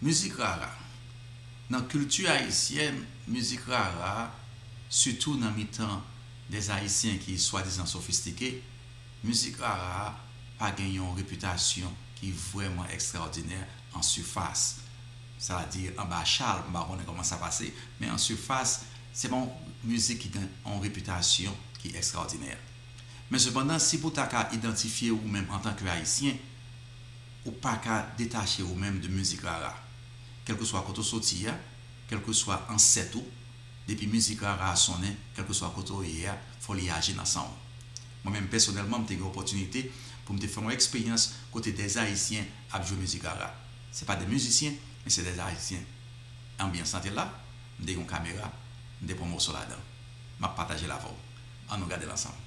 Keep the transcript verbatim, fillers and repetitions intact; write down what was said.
Mizik rara. Nan kilti ayisyèn, mizik rara, sitou nan mitan dèzayisyen ki swadizan sofistike, mizik rara pa gen yon repitasyon ki vrèman ekstraòdinè an sifas. Sa vle di anba chal, m pa konnen kòman sa pase, men an sifas, se pa yon mizik ki gen yon repitasyon ki ekstraòdinè. Men sepandan, si pou ta ka idantifye ou menm antanke ayisyen, ou pa ka detache ou menm de mizik rara. Kèlkeswa kote w soti a, kèlkeswa ansèt ou, depi mizik rara a sonnen, kèlkeswa kote w ye a, fò li aji nan san w. Mwen menm pèsonèlman, m te gen opòtinite pou m te fè yon eksperyans kote dèzayisyen ap jwe mizik rara. Se pa de mizisyen, men se dèzayisyen. Anbyans lan te la, m te gen yon kamera, m te pran moso ladan. M ap pataje l avè w. Ann nou gade l ansanm.